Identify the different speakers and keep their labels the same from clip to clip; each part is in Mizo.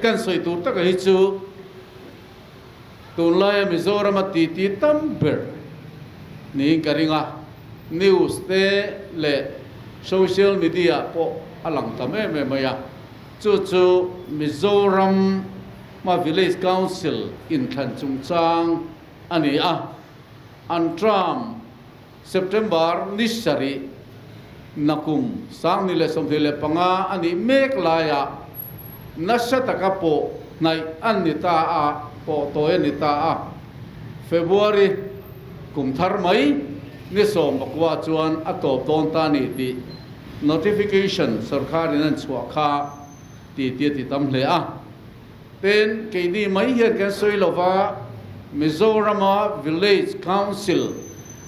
Speaker 1: Kan sawi tur taka hi chu tunlaia Mizorama titi tam ber niin ka ring a, news te leh social media ah pawh a lang tam em em mai a, chu chu Mizoram hma Village Council inthlan chungchang a ni a, an term September ni sarih nakum 2025 a nih mek laiah nasa taka pawh hnaih an ni ta a, pawh tawi a ni ta a. February kum thar mai ni 19 chuan a tawp dawn ta a ni tih notification sorkarin an chhuah kha ti ti a ti tam hle a. Tin, keini mai hian kan sawi lova, Mizorama Village Council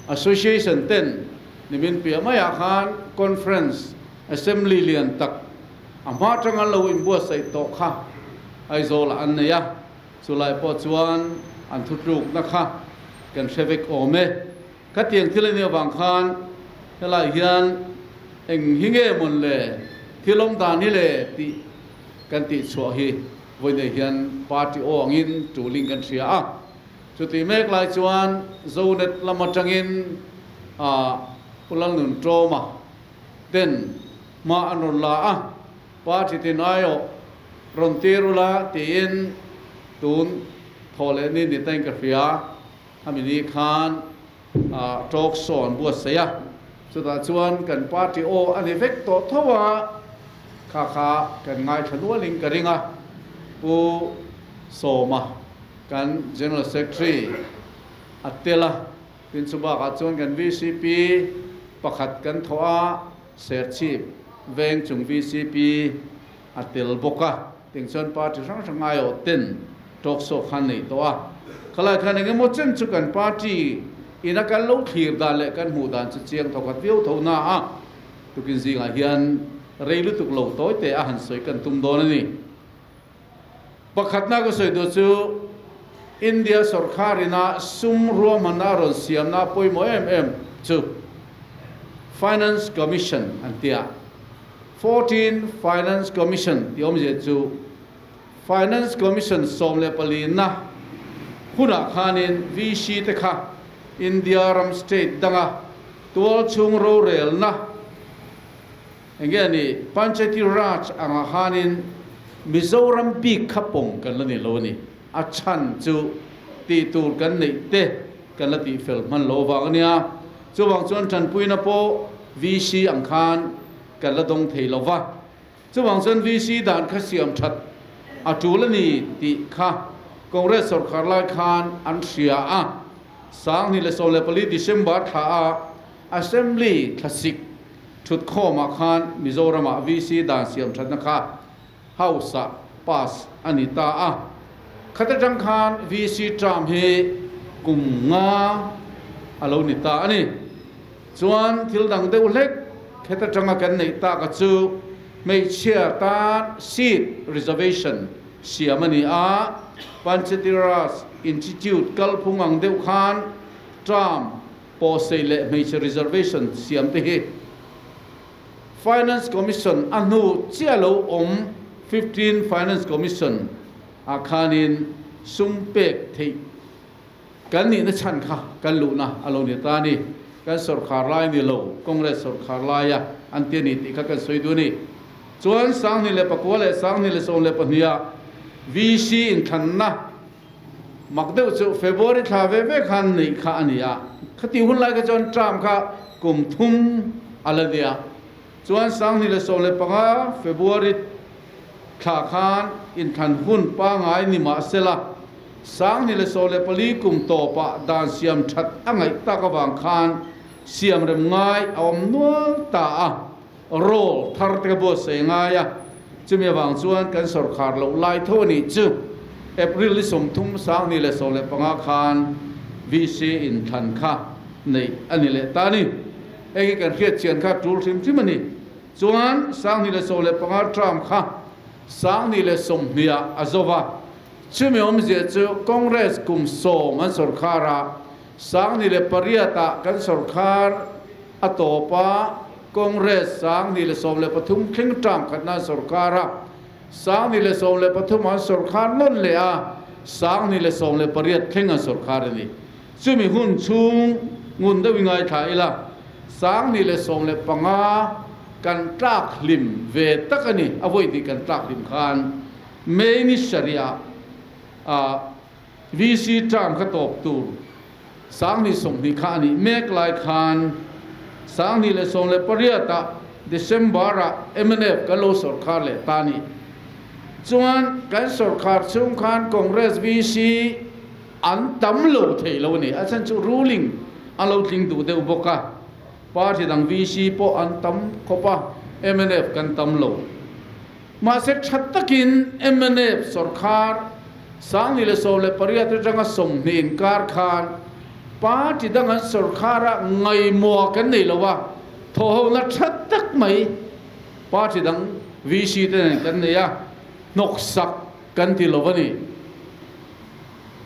Speaker 1: Association ten nimin piah maiah khan Conference Assembly lian tak a hma atanga lo inbuatsaih tawh kha Aizawlah an nei a, chulai pawh chuan an thutlukna kha kan hre vek awm e. Khatiang thil a nih avang khan helai hian eng hi nge mawn le, thil awm dan hi le tih kan tih chhuah hi vawiinei hian party aw angin tuling kan hria a. Chutih mek lai chuan Zonet lam atangin Pu Lalnun Tawma ten hma an rawn la a, party tin aiawh rawn tir ula tiin tun thawh leh ni ni tain ka hria. Hemi ni khan talk show an buatsaih a, chutah chuan kan party aw a ni vek tawh tho a, kha kha kan ngaithla nualin ka ring a, Pu Sawma kan General Secretary a tel a, tin chu bakah chuan kan vcp pakhat kan thawh a, Serchhip veng chung vcp a tel bawk a, Ting chuan party hrang hrang aiawh ten talk show khan nei tawh a, khalai khan eng emaw chen chu kan party ina kan lo thlir dan leh kan hmuh dan chu chiang thawkhat viau tho na a, tukin zingah hian rei lutuk lo tawi te a han sawi kan tum dawn a ni. Pakhatna ka sawi duh chu India sawrkar ina sum ruahmanna a rawn siamna pawimawh em em chu Finance Commission an ti a. 14 Finance Commission tih awmzia chu Finance Commission 14 na hunah khanin VC te kha India ram state danga tual chhung rorelna enge a ni Panchayati Raj anga khanin Mizoram bik kha pawm kan la ni lo a ni. A chhan chu tih tur kan neih te kan la tih fel hman lo vang a nia. Chuvang chuan tanpuina pawh VC ang khan kan la dawng thei lo va. Chuvang chuan VC dan kha siam that a tul a ni tih kha Congress sawrkar lai khan an hria a. 2014 December thla a Assembly thlasik thutkhawmah khan Mizoramah VC dan siam thatna kha House ah pass a ni ta a. Khat atang khan VC term hi kum nga a lo ni ta a ni. Chuan thil dang deuh hlek khet atanga kan neih tak a chu hmeichhia tan seat reservation siam a ni a, Panchayati Raj Institute kalphung ang deuh khan term pawhsei leh hmeichhe reservation siam te hi Finance Commission a hnu chiah lo awm 15 Finance Commission ah khanin sum pek theih kan nihna chhan kha kan luhna a lo ni ta a ni. Kan sawrkhar lai ni lo, Congress sawrkhar laia an ti a ni tih kha kan sawi duh a ni. Chuan 2009 leh 2012 ah VC inthlanna mak deuh chu February thla ve ve khan neih kha a ni a, khati hun lai kha chuan term kha kum thum a la nia. Chuan 2015 February thla khan inthlan hun pangai ni mah sela, 2014 kum tawpah dan siam that a ngaih tak avang khan siam rem ngai a awm nual ta a, roll thar te ka buatsaih ngai a, chumi avang chuan kan sawrkhar loh lai tho a nih chu. April ni 30 2015 khan VC inthlan kha neih a ni leh ta a ni. Hei hi kan hriat chian kha tul hrim hrim a ni. Chuan 2015 term kha 2020 ah a zo va, chumi awmzia chu Congress kum 10 an sawrkhar a, 2008 ah kan sawrkhar a tawp a, Congress 2013 thleng term khatna an sawrkhar a. 2013 an sawrkhar nawn leh a, 2018 thleng an sawrkhar a ni. Chumi hun chhung ngun deuh i ngaithla ila, 2015 kan tlak hlim ve tak a ni, a vawi hnih kan tlak hlim khan May ni sarih ah VC term kha tawp tur 2020 kha a nih mek lai khan 2018 ah December ah mnf kan lo sawrkhar leh ta a ni. Chuan kan sawrkhar chhung khan Congress VC an tam lo thei lo a ni. A chhan chu ruling a lo tling duh deuh bawk a, party dang VC pawh an tam khawp a, mnf kan tam lo. Mahse tha takin mnf sawrkhar 2018 atanga 20 inkar khan party dang an sawrkhara ngaihmawh kan nei lo a, thawhhona tha tak mai party dang VC te nen kan nei a, hnawksak kan ti lo a ni.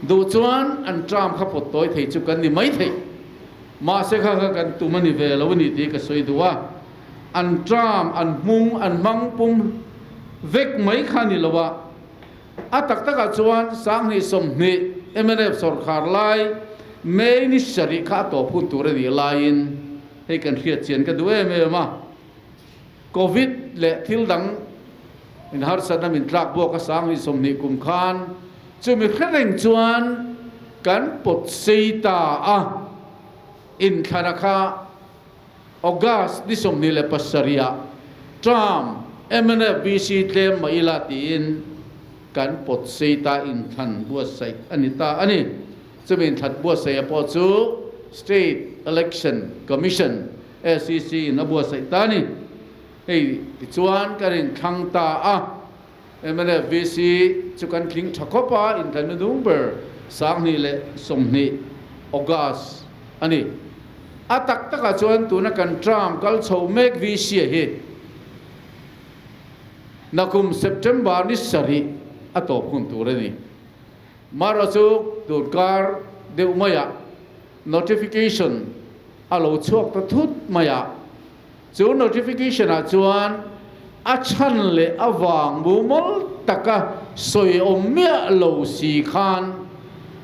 Speaker 1: Duh chuan an term kha pawt tawi thei chu kan ni mai thei. Mahse kha kha kan tum a ni ve lo a ni tih ka sawi duh a. An term, an hmung, an hmang pum vek mai kha ni lo a. A tak takah chuan 2020 mnf sawrkhar lai May ni sarih kha a tawp hun tur a nih laiin hei kan hriat chian ka duh em em a. Covid leh thil dang in harsatna min tlak buak a 2020 kum khan chumi hre reng chuan kan pawt sei ta a, inthlana kha August ni 27 ah term mnf VC tlem mah ila tiin kan pawt sei ta inthlan buatsaih a ni ta a ni. Chumi inthlan buatsaih a pawh chu State Election Commission, SEC, in a buatsaih ta a ni. Hei tichuan kan inthlang ta a, mnf VC chu kan tling tha khawp a, inthlan nu dung ber 2020 August a ni. A tak takah chuan tuna kan term kal chho mek VC-a hi nakum September ni sarih a tawp hun tur a ni. Mara chu tunkar deuh maiah notification a lo chhuak ta thut mai a, chu notification ah chuan a chhan leh a vang mumal taka sawi awm miah lo si khan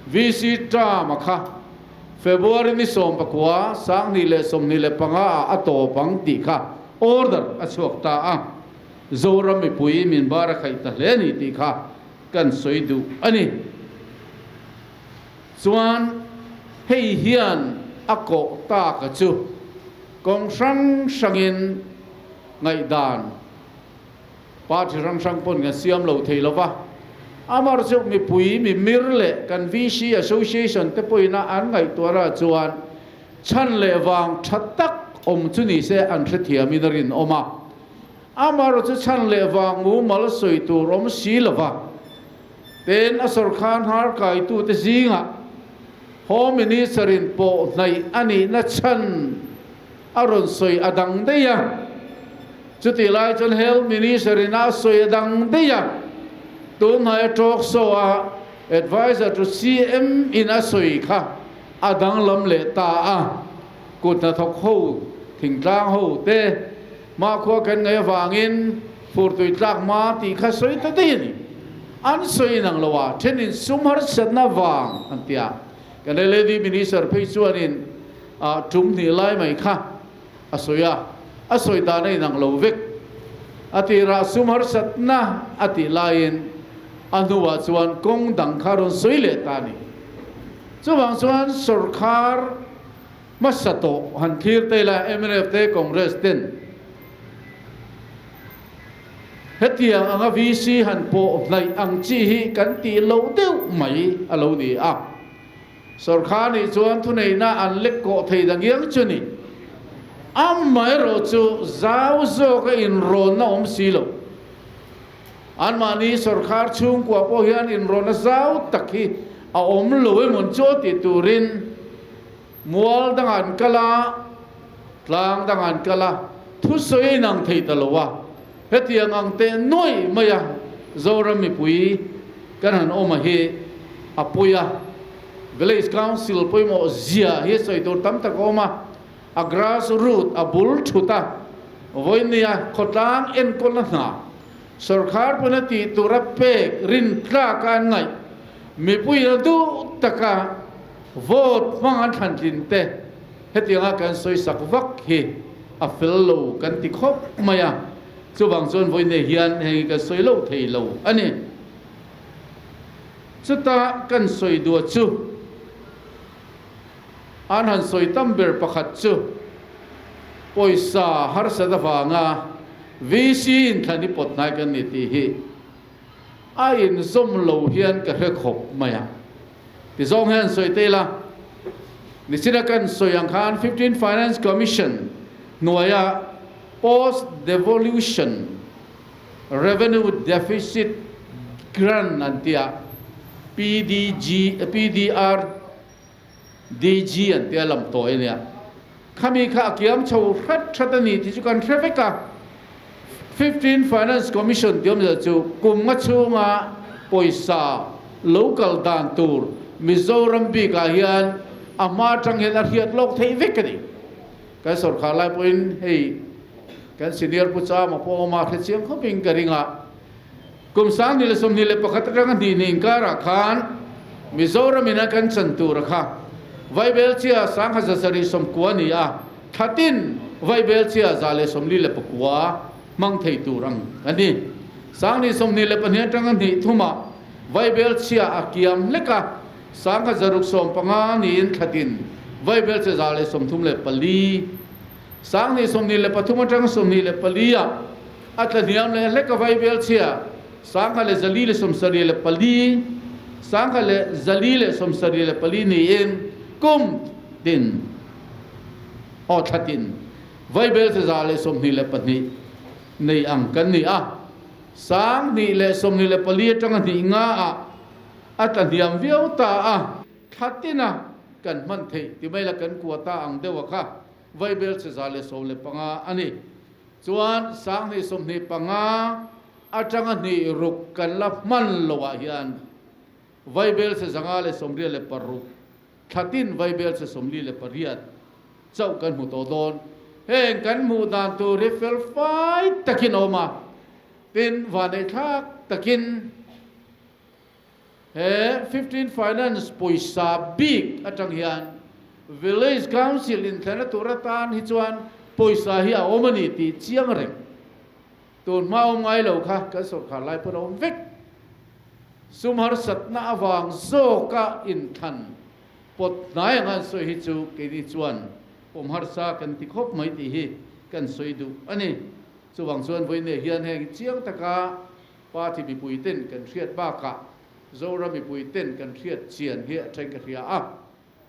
Speaker 1: VC term a kha February ni 19, 2025 ah a tawp ang tih kha order a chhuak ta a, Zoram mipui min bar a khaih ta hle a ni tih kha kan sawi duh a ni. Chuan hei hian a kawh tak a chu kawng hrang hrangin ngaihdan party hrang hrang pawn kan siam lo thei lo va. Amar chu mipui mimir leh kan VC Association te pawhina an ngaihtuahna chuan chhan leh vang tha tak awm chu ni se an hrethiamin a rinawm a. Amar chu chhan leh vang mumal sawi tur awm si lo va. Tin, a sawrkhan har kaitute zingah Home Minister-in pawh hnaih a nihna chhan a rawn sawi a dang daih a. Chutih lai chuan Health Minister-in a sawi a dang daih a. Tunhnai a talk show a Adviser to CM in a sawi kha a danglam leh ta a. Kut hnathawk ho, thingtlang ho te Hmakhua kan ngaih avangin furtui tlak hma tih kha sawi ta daih a ni. An sawi inang lo a, thenin sum harsatna vang an ti a. Kan LAD Minister phei chuanin tum hnih lai mai kha a sawi a, a sawi dan a inang lo vek. A tirah sum harsatna a tih laiin a hnuah chuan kawng dang kha rawn sawi leh ta a ni. Chuvang chuan sawrkhar Hmasa tawh han thlir te ila mnf te Congress ten hetiang anga VC han pawh hnaih ang chi hi kan tih loh deuh mai a lo ni a. Sawrkhar nih chuan thuneihna an lek kawh thei dang iang chu ni. Amaherawh chu zau zawka inrawnna awm si lo. Anmahni sawrkhar chhungkua pawh hian inrawnna zau tak hi a awm lo emawn chu a tih turin Mual dangah an kal a, tlang dangah an kal a, thusawi a inang thei ta lo a. Hetiang ang teh nuaih mai a Zoram mipui kan han awm a hi a pawi a. Village Council pawimawh zia hi sawi tur tam tak a awm a, a grass root a bul thut a, vawinia khawtlang enkawlna hna. Sorkar pawn a tih tur a pek rin tlak a an ngaih. Mipuiin a duh taka vote hmang an thlan tlin te hetianga kan sawi sak vak hi a fel lo kan ti khawp mai a, chuvang chuan vawiin hian heng hi kan sawi lo thei lo a ni. Chuta kan sawi duah chu an han sawi tam ber pakhat chu pawisa harsat avanga VC inthlan hi pawt hnai kan ni tih hi a inzawm lo hian ka hre khawp mai a. Tizawng hian sawi te ila, nichina kan sawi ang khan 15 Finance Commission hnuaia Post Devolution Revenue Deficit Grant an tia PDG PDR DG an tia lam tawi a nia. Khami kha a kiam chho hrat hrat a ni tih chu kan hre vek a. 15 Finance Commission tih awmzia chu kum nga chhunga pawisa lo kal dan tur Mizoram bikah hian a hma atang hian a hriat lawk theih vek a ni. Kan sorkar lai pawhin hei kan senior Pu Chama pawh awm a hre chiang khawpin ka ring a. Kum 2021 atanga hnih hnih inkarah khan Mizoram in a kan chan tur a kha Vaibelchia 1790 a ni a, thlatin Vaibelchia 149 hmang thei tur ang a ni. 2022 atanga hnih thumah Vaibelchia a kiam hlek a, 1650 niin thlatin Vaibelchia 134, 2023 atanga 24 ah A tla hniam leh hlek a vai vel chhia, 1474, 1474 niin kum tin aw thla tin vai bel che 122 nei ang kan ni a. 2024 atanga hnih nga ah a tla hniam viau ta a, thla tina kan hman theih ti mai la kan kua ta ang deuh a kha vai bel che 115 a ni. Chuan 2025 atanga hnih ruk kan la hman loah hian Vaibel che 186, thlatin Vaibel che 48 chauh kan hmu tawh dawn. Heng kan hmuh dan tur hi fel fai takin a awm a, tin vaneihthlak takin he 15 Finance pawisa bik atang hian Village Council inthlena tur atan hi chuan pawisa hi a awm a ni tih chiang reng. Tun hma awm ngai lo kha kan sorkar lai pawn a awm vek. Sum harsatna avang zawka inthlan pawt hnai anga an sawi hi chu keini chuan pawm harsa kan ti khawp mai tih hi kan sawi duh a ni. Chuvang chuan vawiinah hian heng chiang taka Party mipui ten kan hriat bakah Zoram mipui ten kan hriat chian hi a thleng ka hria a,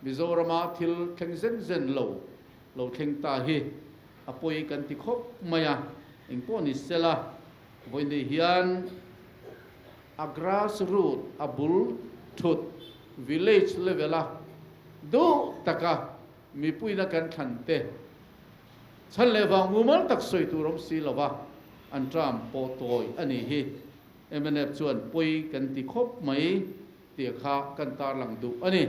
Speaker 1: Mizorama thil thleng zen zen lo lo thleng ta hi a pawi kan ti khawp mai a, engpawh ni sela vawiin hian a grass root a bul thut village level a duh taka mipuina kan thlan te Chhan leh vang mumal tak sawi tur awm si lova an term pawh tawi a nih hi. Mnf chuan pawi kan ti khawp mai tih kha kan tarlang duh a ni.